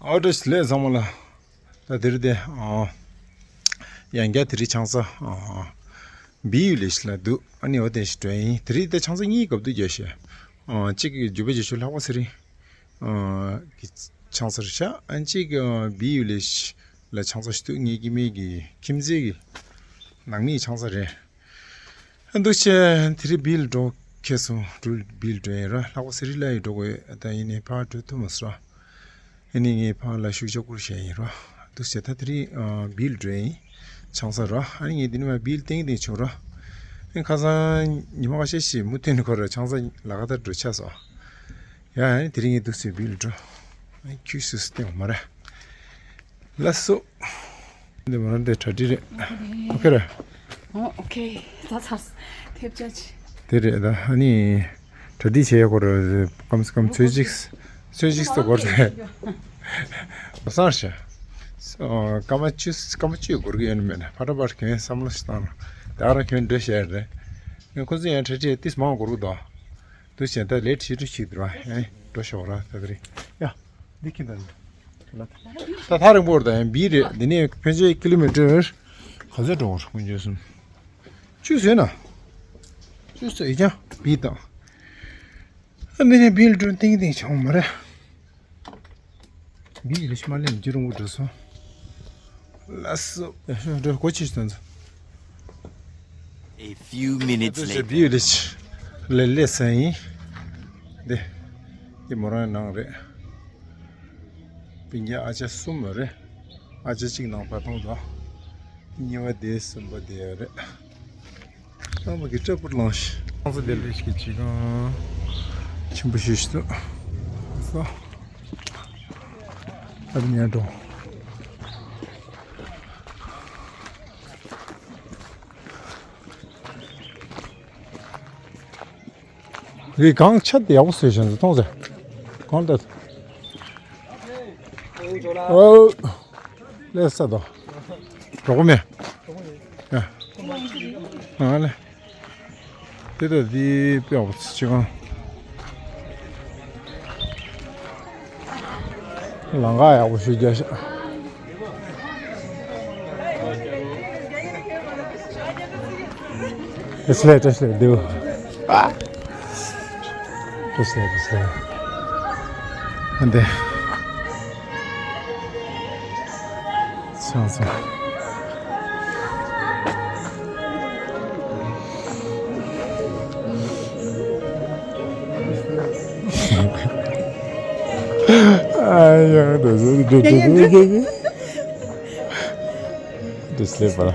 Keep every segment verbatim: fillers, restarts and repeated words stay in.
ཨོ་བཀྲ་ཤིས་བདེ་ལེགས་ཚང་མ་ལ། ད་དེ་རིང་དེ་ཨ། ཡང་བསྐྱར་དེ་རིང་ཆང་ས་ཨ། བི་ཡུ་ལེ་ཇི་ལ་འདུག་ཨ་ནི་འོ་དེ་ཞིག་འགྲོ་ཡིན། དེ་རིང་དེ་ཆང་ས་གཉིས་སྐབས་དུ་རྒྱག་ཤག་ཨ། གཅིག་གི་ཇོ་བོ་རྗེ་ཆོས་ལྷག་པ་ཚེ་རིང་ཨ། གི་ཆང་ས་རེད་ཤག་ཨ་གཅིག་ཨ། བི་ཡུ་ལེ་ཇི་ལ་ཆང་ས་ཞིག་འདུག་ངའི་སྐྱེ་དམན་གྱི་ཁྱིམ་མཚེས་ཀྱི་ནང་མིའི་ཆང་ས་རེད། འདུག་བྱས་དེ་རིང་བི་ལ་འགྲོ་ཁེལ་སོང་། འགྲུལ་བི་ལ་འགྲོ་ཡིན་ར། ལྷག་པ་ཚེ་རིང་ལ་ཡི་འགྲོ་དགོས། ད་ཡིན་ནའི་ཕར་འགྲོ་ཐུབ་མ་སོང་། ཡིན་ནའི་ངས་ཕར་ལ་ཤུགས་ཆ་བསྐུར་བྱས་ཡིན་ར། འདུག་བྱས་ད་དེ་རིང་ཨ། བི་ལ་འགྲོ་ཡིན། ཆང་ས་ར། ཨ་ནི་ངས་འདི་ནས་མར་བི་ལ་ཏིང་ཏིང་བྱུང་ར། ཨ་ནི་ཁ་སང་ཉི་མ་ཁ་ཤས་ཤིག་མུ་མཐུད་ནས་ཁོ་ར་ཆང་ས་ལ་ཁ་ད་འགྲོ་ཆགས་སོང་། ཡ་ཨ་ནི་དེ་རིང་ངས་འདུག་བྱས་བི་ལ་འགྲོ། ཨ་ནི་ཁྱུག་སུ་སུ་སྟེང་མ་ར། ལགས་སོ། འདི་མ་ར་འདི་གྲ་སྒྲིག་རེད། ཨོ་ཁེ་རེད། ཨོ་ཨོ་ཁེ། ད་ཚར་སོང་། ཐེབས་ཆག་ཆེ། དེ་རེད། ད་ཨ་ནི་གྲ་སྒྲིག་བྱེད་ཡག་སྐོར་ལ་ཀམ་སེ་ཀམ་ཚོད་གཅིག་ཚོད་གཅིག་ཙམ་འགོར་ཐལ། མ་སང་ཤ། སྐར་མ་བཅུ་སྐར་མ་བཅུ་འགོར་གི་ཡོད་ནི་མེད་ན་ཕ་ཏྲ་པར་གྱོན་བསམ་བློ་ཞིག་བཏང་ན། ད་རང་གྱོན་འདྲ་བཤད་རེད། ཁོ་ཚོ་ཡང་གྲ་སྒྲིག་ཏིས་མང་འགོར་གི་འདུག་འདུག་བྱས་ད་ལེ་ཊི་ཞེ་དྲག་ཞིག་འདུག་ར། ཨེ་འགྲོ་ཤོག་ར་ད་དེ་རིང་། ཡ། འདི་ཁྱེད་ད། ད་ཐག་རིང་པོ་རེད། ད་ཡང་བི་རེད། འདི་ནས་ཕན་ཆད་ཀི་ལོ་མི་ཊར་ག་ཚོད་འགྲོ་འོང་། ཕན་ཆད་གསུམ། བཅུ་ཟེར་ན། བཅུ་ཟེར་ཡིན་ཀྱང་བི་དང་། ཨ་འདི་ནས་བི་ལ་འགྲོ་ཏིང་ཏིང་བྱུང་མ་རེད། བི་ཡུ་ལེ་ཇི་མ་སླེབས་ན་ཅི་རུང་བུ་འགྲོ་སོང་། ལགས་སོ། ཡ་ཤོ་འགྲོ་སྒོ་ཕྱེ་ཤོག་ད་ཚོ། A few minutes later. བི་ཡུ་ལེ་ཇི་ལ་སླེབས་ཡིན། འདི། འདི་མོ་རང་ནང་རེད། སྤུན་ཀྱག་ཨ་ཅག་གསུམ་རེད། ཨ་ཅག་གཅིག་ནང་ཕར་ཐོང་དང་། གཉིས་པ་དེ་གསུམ་པ་དེ་རེད། རྣམ་པ་གི་སྐྲ་སྤུར་ལངས་ཤིག་ཁང་ཚ་དེ་ལས་ཀྱི་ཅི་གང་ཆེན་པོ་ཞིག་ཏུ་སོ། ཨ་ཉལ་འགྲོ། རི་གངས་ཆ་དེ་ཡག་པོ་བཟོས་བཞག་འདུག་མཐོང་ཟེར། གངས་དེ། ཨོ། ལས་ས་དོ། གྲོགས་མེད། ཡ། ཨ་ལེ། དེ་ད་དེ་དཔེ་ཡག་པོ་ཆེ་གང་། ལང་ཀ་ཡག་པོ་ཞིག་རྒྱག་ཤག་བཀྲ་ཤིས་བདེ་ལེགས། བཀྲ་ཤིས་བདེ་ལེགས། བཀྲ་ཤིས་བདེ་ལེགས། ཨ་འདི། ཆང་ས། ཨ་ཡ་འགྲོ་འགྲོ་འགྲོ་འགྲོ་འགྲོ་འགྲོ། འདི་སླེབས་པ།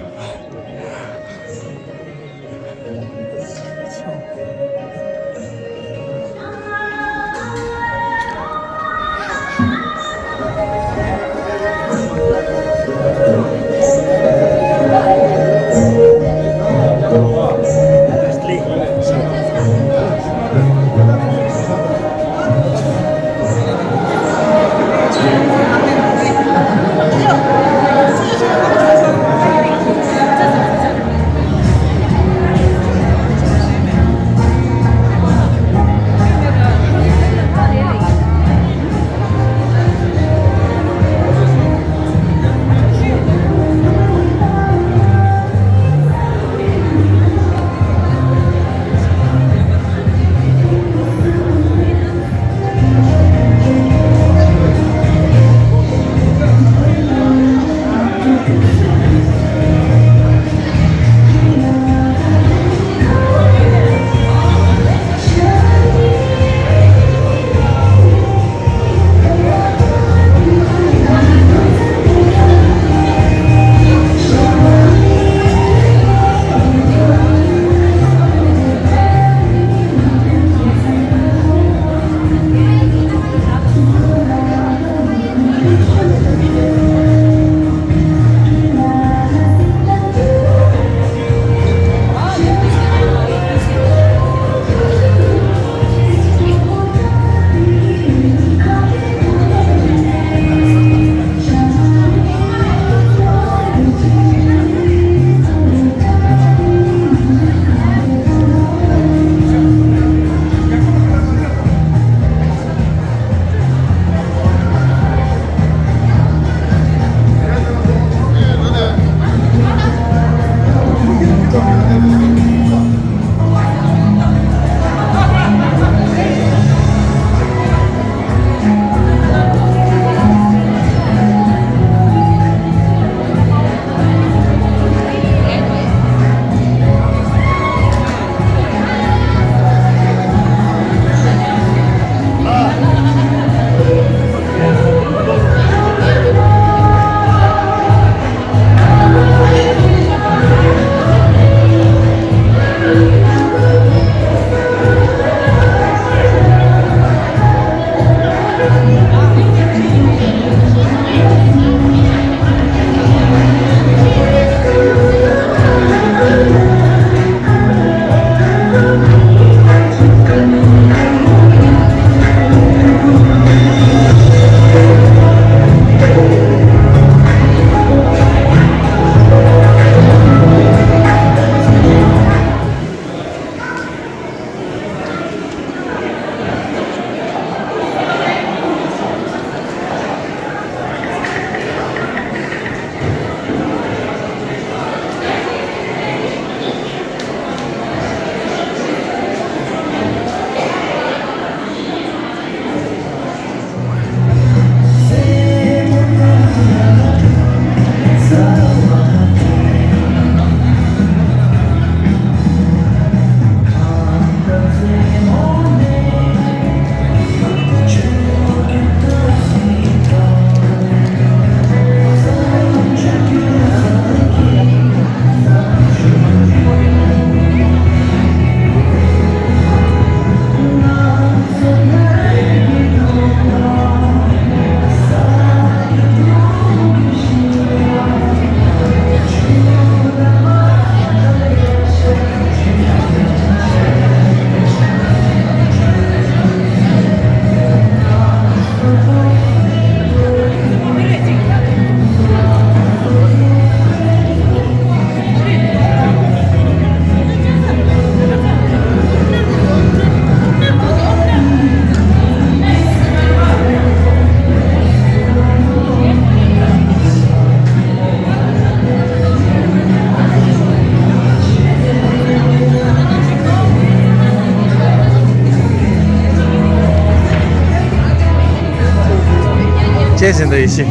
Cheers, Indo Ishi.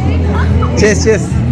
Cheers, cheers.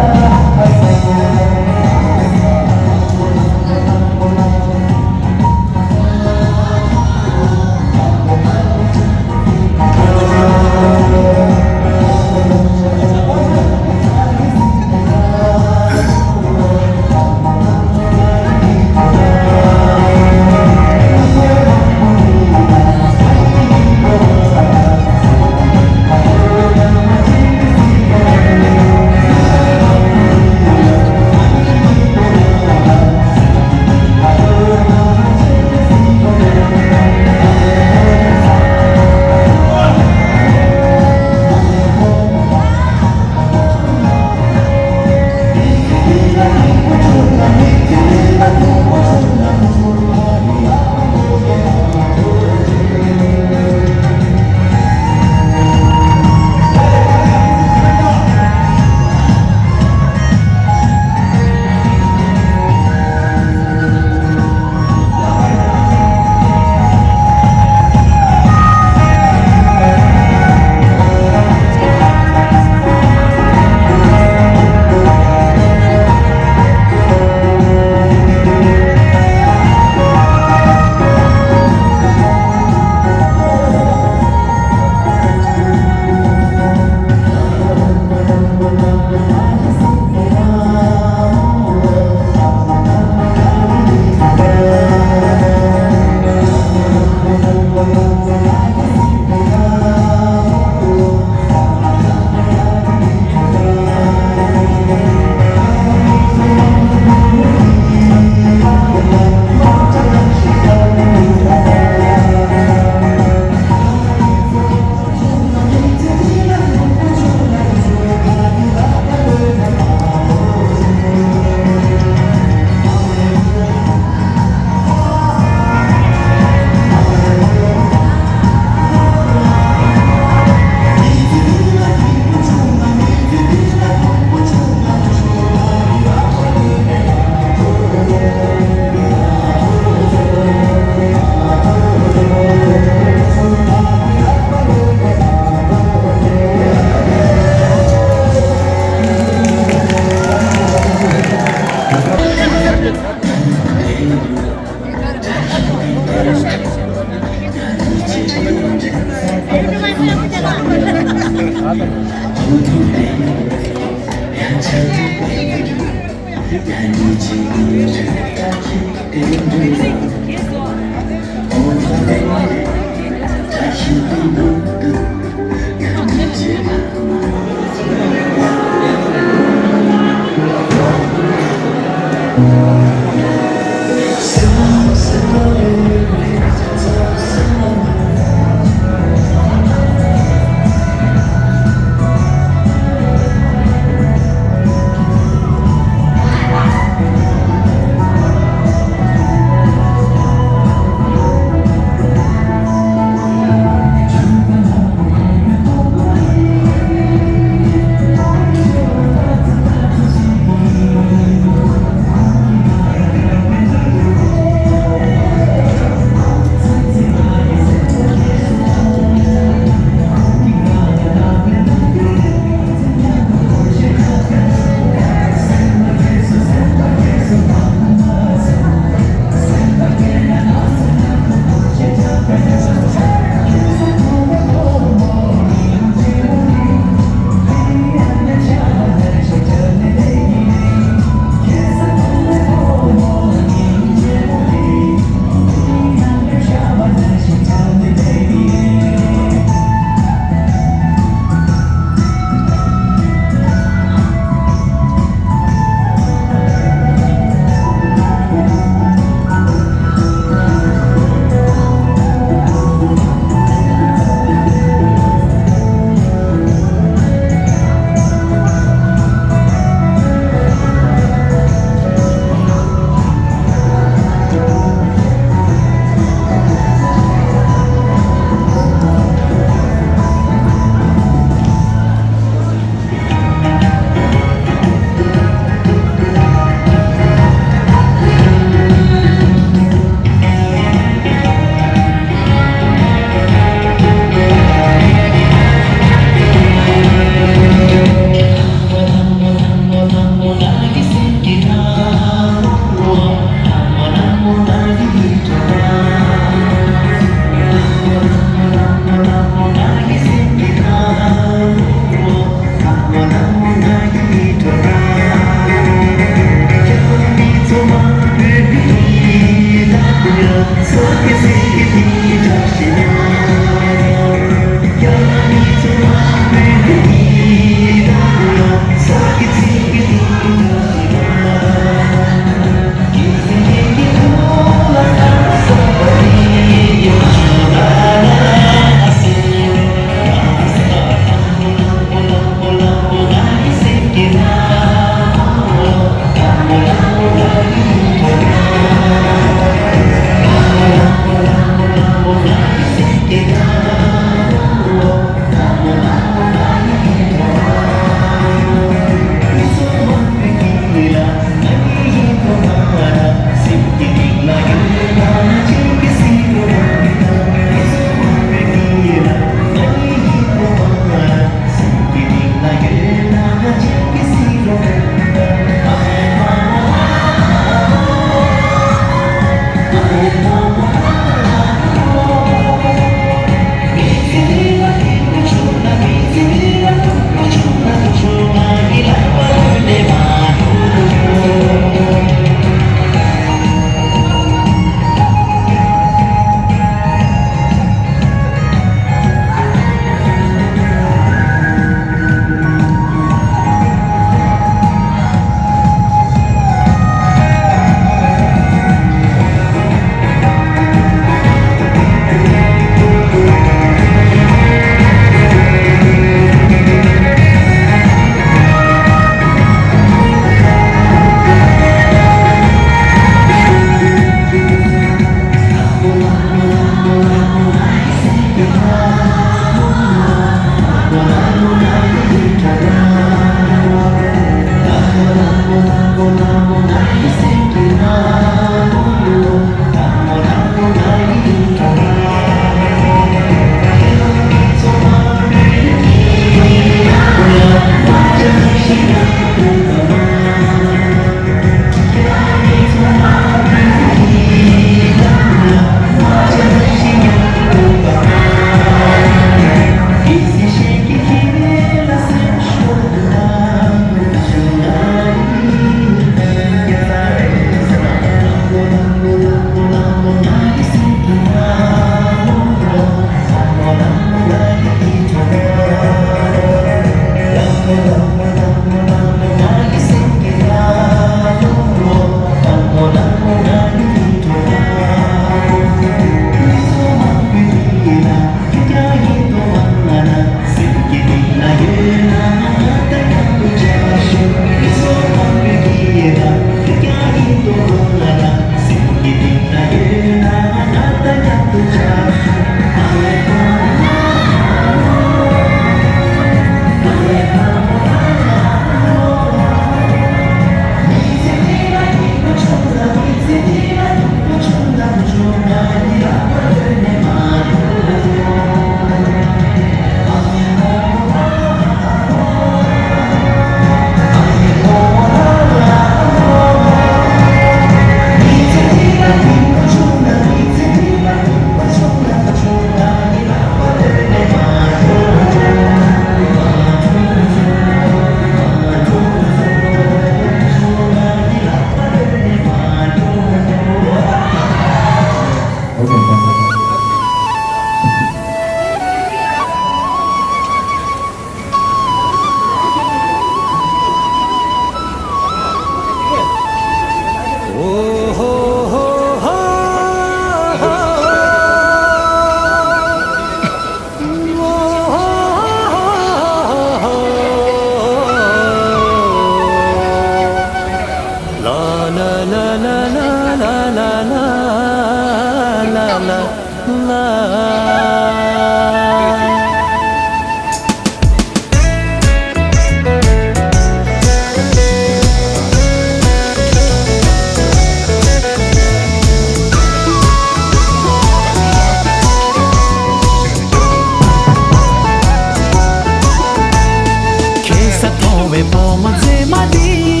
ཁེ་ས་མཐོང་བའི་བུ་མོ་མཛེས་མ་འདི།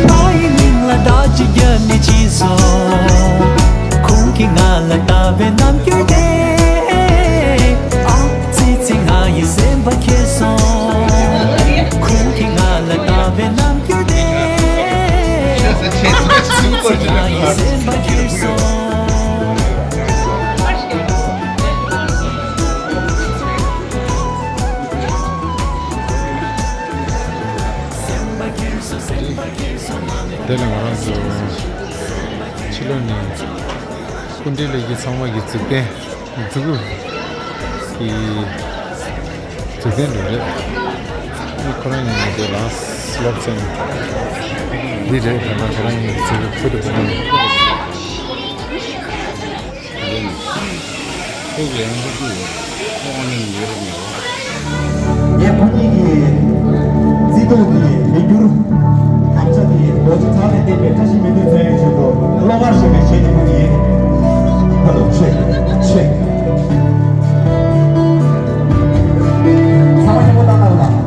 ང་ཡི་མིང་ལ་བདག་ཅིག་རྒྱབ་ནས་ཕྱིན་སོང་། ཁོང་གིས་ང་ལ་ལྟ་བའི་རྣམ་འགྱུར་དེ། ཨ་ཙི་ཙི་ང་ཡི་སེམས་པ་ཁྱེར་སོང་། ཁོང་གིས་ང་ལ་ལྟ་བའི་རྣམ་འགྱུར་དེ། ཨ་ཙི་ཙི་ང་ཡི་སེམས་པ་ཁྱེར་སོང་། དེ་ལ་ང་རང་ཚོ་ཕྱི་ལོགས་ནས་སྐུ་མགྲོན་ལས་ཀྱི་ཚང་མ་གི་མཛུབ་རྟེན་མཛུབ་གུ་གི་མཛུབ་རྟེན་འདྲ་རེད། ཨ་ནི་ཁོ་རང་གཉིས་ནས་དེ་ལ་སློབ་ཚན་འདི་རེད། ད་ལྟ་ཁོ་རང་གཉིས་ཀྱི་མཛུབ་གུ་ཕུལ་དུ་བུ་མོ་ནས། ངས་ཁོ་གཉིས་ཀྱི་བརྩེ་དུང་གི་མི་འགྱུར་དམ་བཅའ་དེ་རྡོ་རྗེ་ཚང་ནས་བསྟན་པའི་བཀྲ་ཤིས་སྨོན་འདུན་མཚོན་ཡོད་ཆེད་དུ་བློ་དཀར་ཞེས་པའི་གཞས་དེ་ཕུལ་གྱི་ཡིན། ཧ་ལོ་ཆེ་ཆེ། ཚང་མ་མཉམ་པོ་བཏང་གནང་རོགས།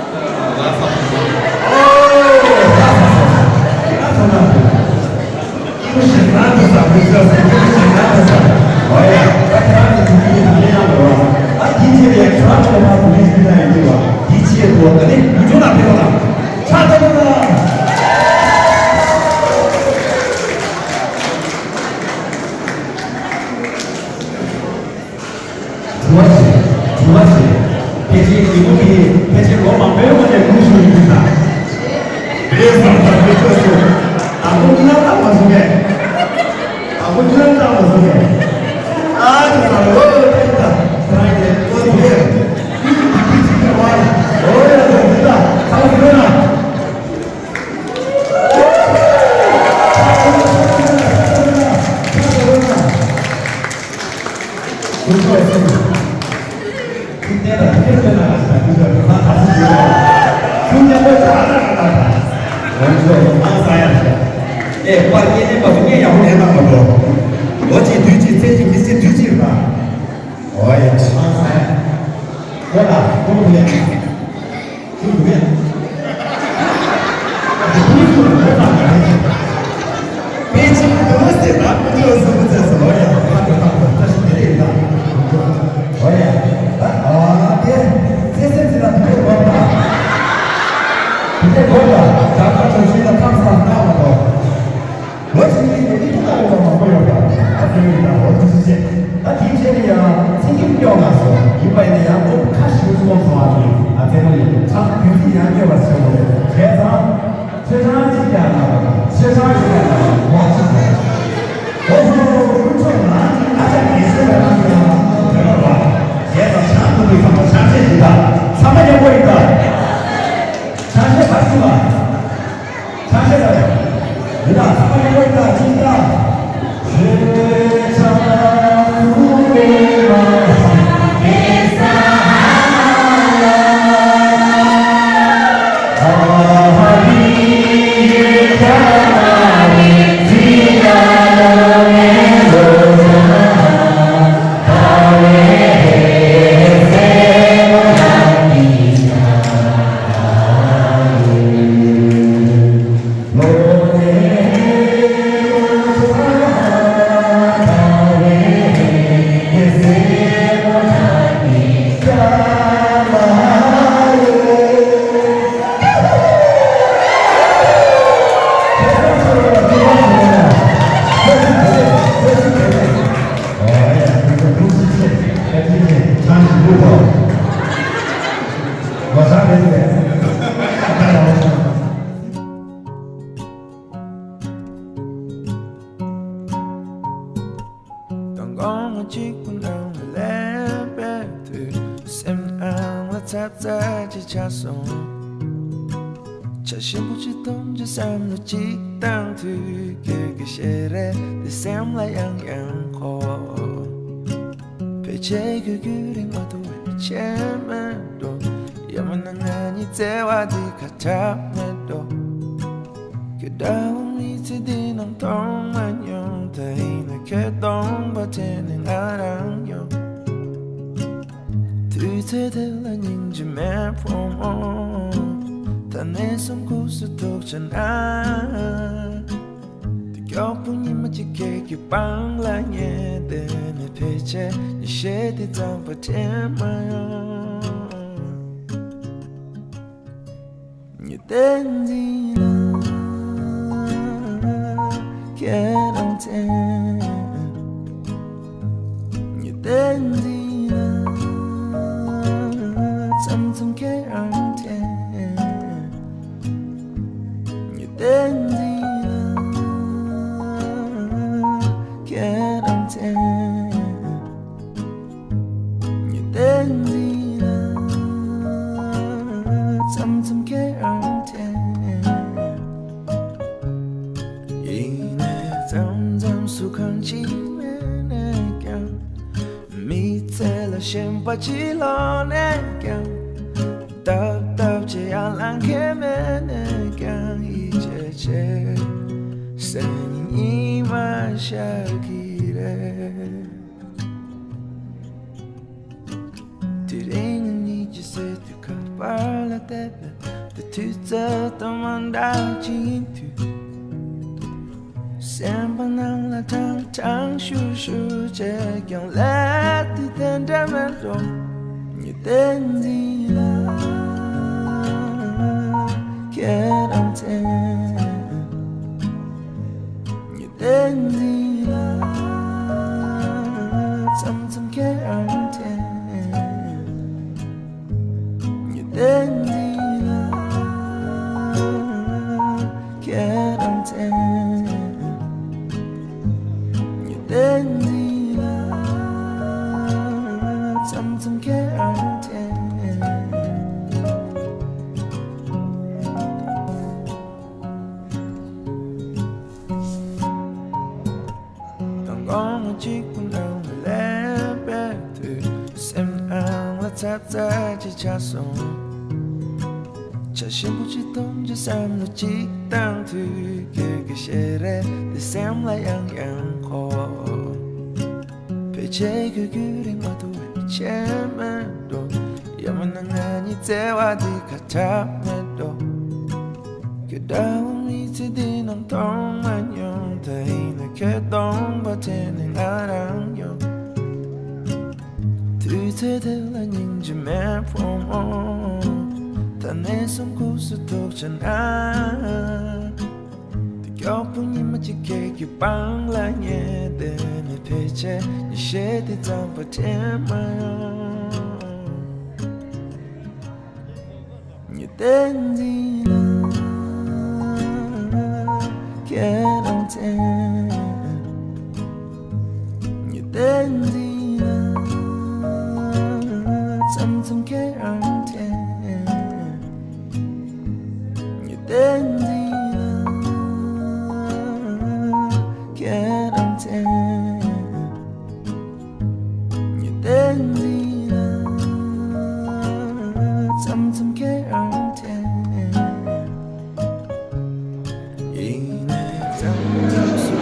དྲི་བ་ཞིག་དྲི་བ་ཞིག་ཕལ་ཆེར་ཉིན་མོ་འདི་ཕལ་ཆེར་ལོ་མང་པོའི་སྔོན་ནས་དགུང་ཞུ་ཡིན་དུས་ད། རེད་བསམ་ད་མི་ཆོག་ཚོ། ད་དགོང་གཉིད་ལམ་བཏང་མ་སོང་ངས། ད་དགོང་གཉིད་ལམ་བཏང་མ་སོང་ངས། ཨ་ཅོ་ད་ལོ་ད་ཡིན་ད་ད་ཡིན་ཏོ་དེ་ཡིན་ད་ཅི་ཅི་ད་བ་ལོ་ཡ་ད་ཡིན་ད་ད་ཡིན་ན། ཨེ། པར་རྙེད་ནས་མ་ཐུབ་ངས་ཡག་པོ་ལས་གནང་མ་འགྲོ། ལོ་གཅིག་དུས་གཅིག་ཚེ་གཅིག་མི་ཚེ་དུས་གཅིག་རེད་པ། ཨོ་ཡ་ཆང་ས་ཡ། ཨོ་ད་ཁོང་ཁུ་ལས། ཁུ་ལུ་ཡ། པེ་ཅིང་དུ་མ་སེ་ད་ཁུ་ལུ་སུ་ཁུ་ཚེ་སུ་ཨོ་ཡ་ཁ་ཁུ་ཁ་ཁུ་ཁ་ཤི་དེ་རེད་ད། ཨོ་ཡ། ད་ཨ་དེ་ཚེ་སེམས་ཚེ་ད་ཁུ་ལུ་ལོ་ད། ཁུ་ལུ་ལོ་ད་ད་ཁ་ཁུ་ཤི་ད་ཁམ་ས་ན་མ་ཏོ། ལོ་གཅིག་གཉིས་ནས་མི་ཐུག་ལྟ་བའི་ལོ་མང་པོ་ཡོད་པ། ཨ་དེ་ཡིན་ན་ལོ་དུ་ཞིག་བྱས། ད་དེའི་རྗེས་ལ་ཡང་ཚེ་སྐྱིད་སྐྱོ་ང་སོང་། ཡིན་པ་ཡིན་ན་ཡང་སློབ་ཁ་ཤུ་སློབ་སོང་བ་དེ་ཨ་ཚེ་རིང་ཡིན་ཚང་དུས་ཚིགས་ཡང་སྐྱོ་བ་ཆེ་བོ་རེད། བྱས་ཙང་། ཆེ་ཆང་ཞིག་ཀྱང་ན་བ་ཆེ་ཆང་ཞིག་ཀྱང་ན་བ་ལོ་གཅིག་རེད། ལོ་སོ་སོ་ཀུན་སྤྱོད་ནང་གི་ཨ་ཅག་དགེ་སེམས་ལ་རང་གི་ཡང་དོན་ལ་བ། བྱས་ཙང་ཆང་ཐུབ་པའི་ཚང་མ་ཆང་ཆེ་ཞིག་དང་ཚང་མ་མཉམ་པོ་ཡིན་ད། ཆང་ཆེ་བ་ཞིག་ལ། དང་གོང་མ་གཅིག་པུ་ནང་ལ་སླེབས་པའི་དུས། སེམས་ནང་ལ་ཚབ་ཚབ་ཅིག་ཆགས་སོང་། བྱ་ཞིམ་པོ་ཅིག་འཐུང་ཅིག་བསམ་བློ་ཅིག་བཏང་དུས། ཁྱོད་ཀྱི་ཞལ་རས་འདི་སེམས་ལ་ཡང་ཡང་འཁོར། ཕལ་ཆེར་ཁྱོད་ཁྱོད་རིང་མ་ཐུབ་པའི་ཆེ་མེད་འགྲོ། ཡང་མིན་ན་ང་གཉིས་བརྩེ་བ་འདི་ཁ་ཁྲལ་མེད་འགྲོ། ཁྱོད་འདྲ་བོ་མི་ཚེ་འདི་ནང་མཐོང་མ་མྱོང་། ད་ཡིན་ན་ཁྱོད་སྟོང་པ་དྲན་ནས་ང་རང་ཡོང་། དུས་ཚོད་དེ་ལ་སྙིང་རྗེ་མེད་ཕོ་མོ། ད་ནས་བཟུང་ཁུག་སུ་ཐུག་ཆ་ན། མགྱོགས་པོ་ཉི་མ་གཅིག་ཁྱེད་ཀྱི་པང་ལ་ཉལ་བསྡད་ནས། ཕལ་ཆེར་ཉིན་ཤས་དེ་ཙམ་པ་དྲན་མ་ཡོང་། ཉི་ཟླ་འཛིན་ལ་ཁྱེད་རང་དྲན། ཉི་ཟླ་འཛིན་ལ་མཚམས་མཚམས་ཁྱེད་རང་དྲན། ཉི་ཟླ་འཛིན་ལ་ཁྱེད་རང་དྲན། ཉི་ཟླ་འཛིན་ལ་མཚམས་མཚམས་ཁྱེད་རང་དྲན། ཡིན་ནའི་མཚམས་མཚམས་སུ་གང་ཅི་མེད་ནས་ཀྱང་། མི་ཚེ་ལ་ཞེན་པ་ཅི་ལོག་ནས་ཀྱང་། སྟབས་སྟབས་ཀྱིས་ཡར་ལངས་མཁན་མེད་ནས་ཀྱང་། ཡིད་ཆེས་བྱེད་སེམས་ཉིད་ཉི་མ་ཤར་གྱི་རེད། དེ་རིང་ཉིད་ཀྱི་སེམས་དུ་ཁ་པར་ལ་བལྟས་པས། དེ་དུས་ཚོད་དང་མ་འདྲ་ཅིག་ཡིན་དུས། སེམས་པ་ནང་ལ་ཀྲང་ཀྲང་ཤུར་ཤུར་བྱས་ཀྱང་། ལས་དེ་དེ་འདྲ་མེད་འགྲོ། ཉི་ཟླ་འཛིན་ལ་ཁྱེད་རང་དྲན། ཉི་ཟླ་འཛིན་ལ་མཚམས་མཚམས་ཁྱེད་རང་དྲན། ཉི་ཟླ་འཛིན་ལ་ཁྱེད་རང་དྲན། ཉི་ཟླ་འཛིན་ལ་མཚམས་མཚམས་ཁྱེད་རང་དྲན། དང་དགོང་མོ་གཅིག་པུ་ནང་ལ་སླེབས་པའི་དུས། སེམས་ནང་ལ་ཚ་ཚ་ཅིག་ཆགས་སོང་། བྱ་ཞིམ་པོ་ཅིག་འཐུང་རྒྱུ་བསམ་བློ་ཅིག་བཏང་དུས། ཁྱོད་ཀྱི་ཞལ་རས་དེ་སེམས་ལ་ཡང་ཡང་འཁོར། ཕལ་ཆེར་ཁྱོད་ཁྱོད་རིག་མ་ཐུབ་པའི་ཆེན་མེད་འགྲོ། ཡང་མིན་ན་ང་གཉིས་བརྩེ་བ་འདི་ཁ་གྲག་མེད་འགྲོ། ཁྱོད་འདྲ་བོ་མི་ཚེ་འདི་ནང་མཐོང་མ་མྱོང་། ད་ཡིན་ན་ཁྱོད་སྟོང་པ་དྲན་ནས་ང་རང་ཡོང་། དུས་ཚོད་དེ་ལ་སྙིང་རྗེ་མེད་བུ་མོ། ད་ནས་བཟུང་ཁུག་སུ་ཐུག་བྱ་ན། དེ་མགྱོགས་པོ་ཉི་མ་གཅིག་ཁྱེད་ཀྱི་པང་ལ་ཉལ་བསྡད་ནས། ཕལ་ཆེར་ཉིན་ཤས་དེ་ཙམ་པ་དྲན་མ་ཡོང་། ཉི་ཟླ་འཛིན་ལ་ཁྱེད་རང་དྲན། ཉི་ཟླ་འཛིན་ལ་མཚམས་མཚམས་ཁྱེད་རང་དྲན། ཉི་ཟླ་འཛིན་ལ་ཁྱེད་རང་དྲན། ཉི་ཟླ་འཛིན་ལ་མཚམས་མཚམས་ཁྱེད་རང་དྲན། ཡིན་ནའི་མཚམས་མཚམས་སུ།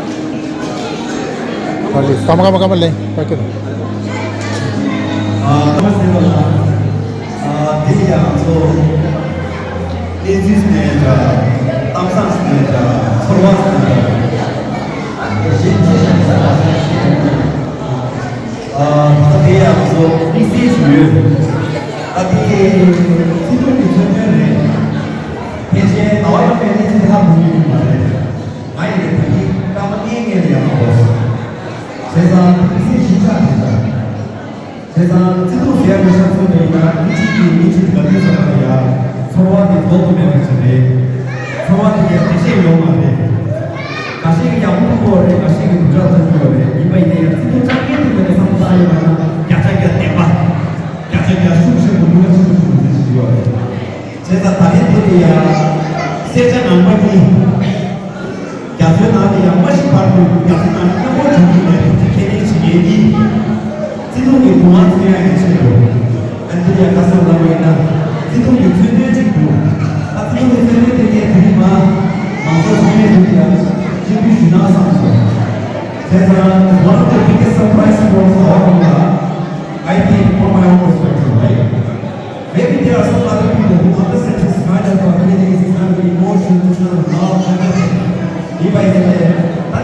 ཨ་ལེ། ཀ་མ་ཀ་མ་ཀ་མ་ལེ། ཀ་ཀ་ལེ། ཨ། ཀ་མ་ཟེར་བ་ལ། ཨ། དེ་ཡང་ཚོ། གནས་ཚུལ་ནས་འདྲ། གཏམ་བཟང་ནས་འདྲ། ཚོར་བ་ནས་འདྲ། ཨ། ད་ལྟ་དེ་ཡང་ཚོ་དམིགས་བསལ་ཞིག་ཡོད། ད་དེ་ཚིག་ཐོག་གི་མཚོན་དོན་རེད། ཕལ་ཆེར་ཟླ་བ་ཡོད་པའི་གནས་ཚུལ་དེ་ཧ་གོ་གི་ཡོད་མ་རེད། ང་ཡི་ད་གིན་སྐར་མ་ལྔའི་སྔོན་ལ་ཡང་མ་གོ་སོང་། བྱས་ཙང་དམིགས་བསལ་ཞིབ་ཆ་རེད་ད། བྱས་ཙང་བརྩི་འདུག་ཟེར་ཡ་མི་ཤ་ཚོད་པ་ཡིན་ན། མི་གཅིག་གིས་མི་གཅིག་ག་དུས་ཙམ་པ་ལ་ཡ་ཚོར་བ་དེ་ལྡོག་ཏུ་མེད་པ་ཞིག་རེད། ཚོར་བ་དེ་ཡང་འགྲེལ་བཤད་ཡོད་མ་རེད། འགའ་ཤས་ཀྱིས་ཡག་པོ་མཐོང་གི་ཡོད་རེད། འགའ་ཤས་ཀྱིས་སྡུག་ཅག་མཐོང་གི་ཡོད་རེད། ཡིན་པ་ཡིན་ན་ཡང་བརྩི་འདུག་ཅང་ངེས་དུ་མེད་པའི་བསམ་བློ་བཏང་ཡོད་པ་ན་བརྒྱ་ཆ་བརྒྱ་བདེན་པ། བརྒྱ་ཆ་བརྒྱ་ཤུགས་ཆེན་པོ་ནུས་པ་ཆེན་པོ་ཞིག་ཡོང་གི་ཡོད་རེད། བྱས་ཙང་ད་ལན་འདི་ལ་ཡང་གསལ་ཆ་ངང་པ་གཉིས། རྒྱ་མཚོའི་ནང་ནས་ཡང་མ་ཤི་བར་དུ་རྒྱ་མཚོའི་ནང་ནས་མཉམ་པོ་འགྲོ་གི་མེད་པ་དེ་ཁས་ལེན་བྱེད་མཁན་གྱི་བརྩེ་དུང་གི་གདུང་བ་མཚོན་ཡག་གི་ཆེད་དུ། ཨ། འདི་ཡང་ཁ་སང་ལབ་པ་ཡིན་ན་བརྩེ་དུང་གི་མཚོན་དོན་གཅིག་འདུག་ཨ། བརྩེ་དུང་གི་མཚོན་དོན་དེ་ངས་དེ་རིང་མ་མང་ཚོགས་ཚང་མའི་མདུན་དུ་ཡང་སྤྱན་འབུལ་ཞུས་ན་བསམ་སོང་། བྱས་ཙང་one of the biggest surprise for ཟླ་བ་གོང་ལ། I think from my own perspective, right? Maybe there are some other people who understand this kind of feelings, this kind of emotions, this kind of love, everything. If I say, but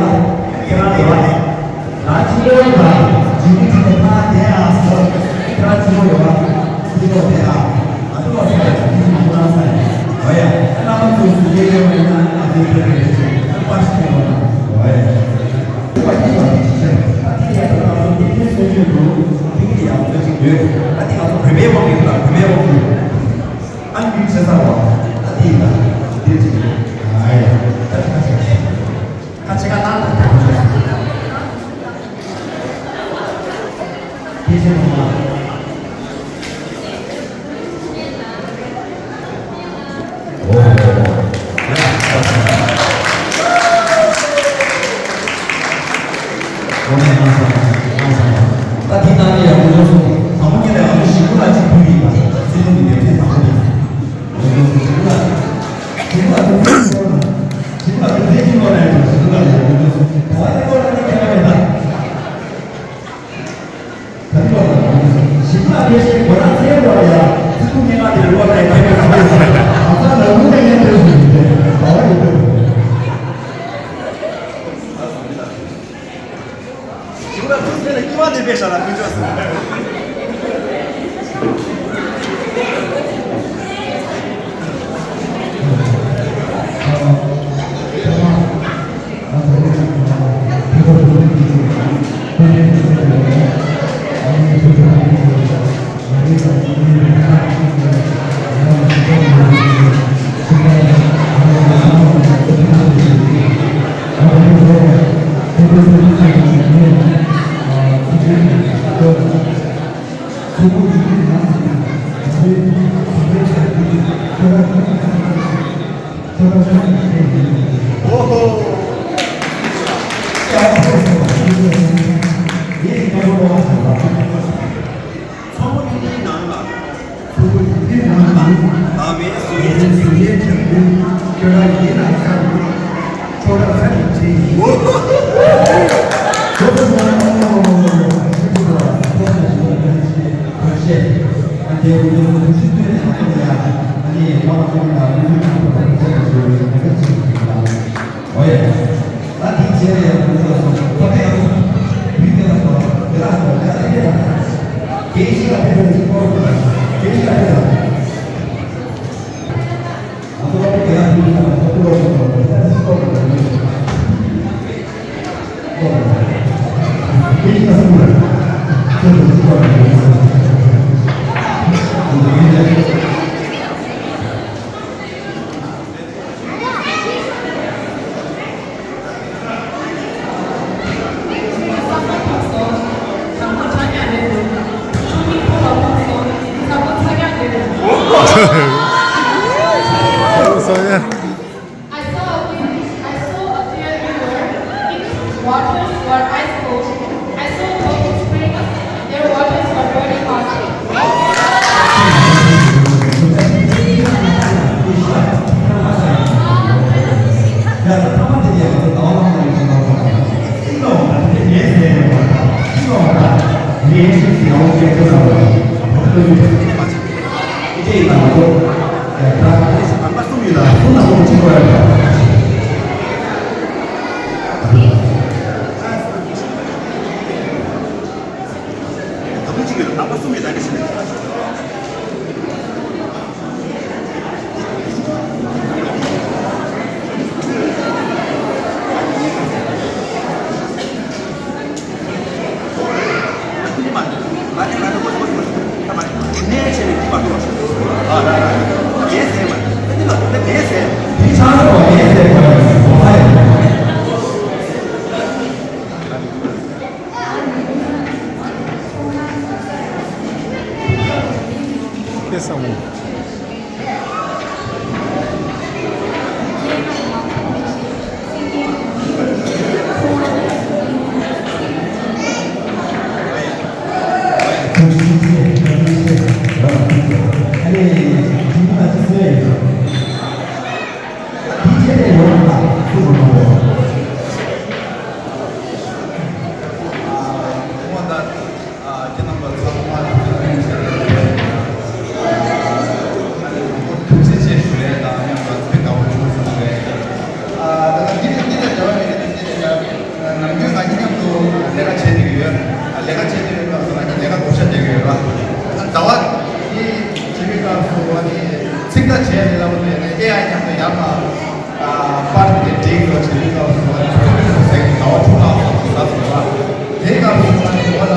ཡོད་པ། ཁྱེད་རང་ཡོད་པ། ང་གཅིག་པོ་ཡིན་པ། ཇུ་ལི་ཁྲི་ལ་ཕར་བསྡད་ཨ་ཟེར། ཁྱེད་རང་གཅིག་པོ་ཡོད་པ། གཅིག་པོ་བསྡད་ཨ། ང་ཚོ་ལ་ཟེར་ཡ་ཇུ་ལི་མང་པོ་རང་ས་ཡ། འོ་ཡ། ཨ་ནི་ང་ཚོ་སུ་སྐད་ཡོད་པ་ཡིན་ན་ང་ཚོའི་ཕ་གི་རེད་ཅེས་པར་ཞིག་ཡོད་པ། འོ་ཡ། ཨ་ཏི་ཡ་ང་ཚོ་དེ་ཐེངས་སྲུང་སྐྱོབ་འདུག་ཕ་གི་ཡ་ང་ཚོ་གཅིག་ཡོད། ཨ་ཏི་ང་ཚོ་བོད་པའི་དབང་གིས་ལ་བོད་པའི་དབང་གིས། ཨ་ནི་ཆེ་ས་བ། ཨ་ཏི་ཡ་དེ་གཅིག་ཡོད། ཨ་ཡ། ད་ཁ་ཆེ་ཁ་ཆེ། ཁ་ཆེ་ཁ་ཏང་ཏང་ཏང་ཆེ། དེ་ཆེ་མ་མ། ད་དེ་ནང་ནས་ཡང་ངོ་སོ་དང་པོ་ཉིད་ལ་ང་ཚོ་ཞིབ་པོ་ལ་གཅིག་ཕུལ་ཡིན་པ་བརྩེ་དུང་གི་ལེབ་རྩེ་དང་པོ་ནས་ཞིབ་པོ་ལ་ཞིབ་པོ་ལ་དེ་ཚོ་ཞིབ་པོ་ལ་ཡང་ཞིབ་པོ་ལ་ཡང་ངོ་སོ་ག་བ་དེ་ལོ་ལ་ནི་ཁྱད་པར་མེད་ད། ད་ལྟ་ཞིབ་ལ་དེ་བཞིན་གོ་ལ་ཚེ་ལོ་ལ་ཡང་ཚེ་ཐུང་ཉེ་ལ་དེ་ལོ་ལ་ཡང་ཁྱད་པར་ཚང་ཡོད་ཟེར། ཨ་ས་ལ་ལུང་ནས་ཡང་དེ་བཞིན་ཡོད་དེ་ག་བ་ཡོད་དེ། ཞིབ་ལ་ཐུགས་ཚེ་ལ་སྐྱིད་པ་དེ་པེ་ཤ་ལ་ཕུལ་ཆོག་ཟེར། ཨོ་ཧོ། ཚོགས་པ་འདིའི་ནང་ལ། ཚོགས་པ་འདིའི་ནང་ལ། བདག་མེད་བཟོ་ཡས། བདག་མེད་བཟོ་ཡས་བྱ་འགུལ། ཁྱོད་རང་ཡིད་ལ་ཤར། ཁྱོད་རང་ས་ནས་བྲིས། ཨོ་ཧོ། ཚོགས་པ་འདིའི་ནང་ལ། I saw a clear, I saw a clear river. Its waters were ice cold. I saw a cold spring. Their waters were burning hot. ཁྱེད་རྣམ་པ་ཚང་མ་ལ་ཐུགས་རྗེ་ཆེ་ཞུ་ཡས་དང་མཉམ་དུ་དེ་དགའ་བོ་བྱུང་སོང་ཞུ་ཡས། ཨ་ད་ལྟ་འདི་ནས་འདི་ནས་འབྲེལ་བ་མེད་ན་འདི་ནས་ཡར་ནམ་རྒྱུན་ང་གཉིས་མཉམ་དུ་ལས་ཀ་བྱེད་བསྡད་ཀྱི་ཡོད། ལས་ཀ་བྱེད་བསྡད་ཡོད་སྐབས་སུ་ང་གཉིས་ལས་ཀ་བགོ་བཤའ་རྒྱག་གི་ཡོད་ར། ཟླ་བ་འདི་བྱེད་པའི་སྐབས་སུ་ང་གཉིས་ཚིག་ཐག་བཅད་ནས་ལབ་པ་མེད་ནས་ཨེ་ཨའི་མཉམ་དུ་ཡར་མར། པར་དེ་འདྲའི་ཡོད་བྱེད་པའི་སྐབས་སུ་ང་ཚོ་ཚོགས་མི་ཚོ་ཟེར་གྱི་ཟླ་བ་དྲུག་ལྷག་ཙམ་ཟ་ཟིན་པ། དེའི་སྐབས་སུ་ང་ནི་ངོ་ལ་ལས་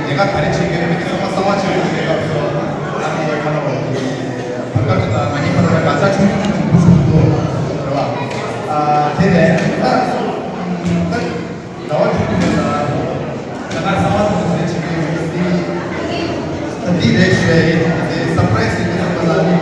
ཀ་ག་རེ་བྱེད་ཀྱི་ཡོད་མེད་ཀྱི་ཚང་མ་གསང་བ་བྱེད་དགོས་པའི་སྐབས་སུ་ང་ནི་ཁ་ལོ་བར་སྐབས་དེ་དག་ང་གཉིས་ཁ་ལོ་ལ་ག་ཚ་ཆུང་ཆུང་ཆུང་ཆུང་འདུག་རེད་བ། དེ་ནས་ད་ཟླ་བ་དྲུག་གི་རིང་ལ་ད་ག་གསང་བ་དང་ཟེར་བྱེད་ཀྱི་ཡོད་འདུག་འདི་རེད་ཞུ་ཡ་ཡིན། དེ་སར་པ་རའི་སི་ཡིན་ཚང་མ་ལ་ནི།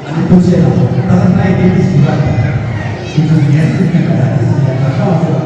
ཨ་ནི་ཐུགས་རྗེ་ཆེ་ལ། ད་ལྟ་ལྟ་ཡི་དེ་དེ་ཞིག་ལ། ཁྱེད་ཚོ་ངའི་སེམས་ནས་ད་ལྟ་དེ་ཞིག་ལ་ད་ཤ་བ་ཤོག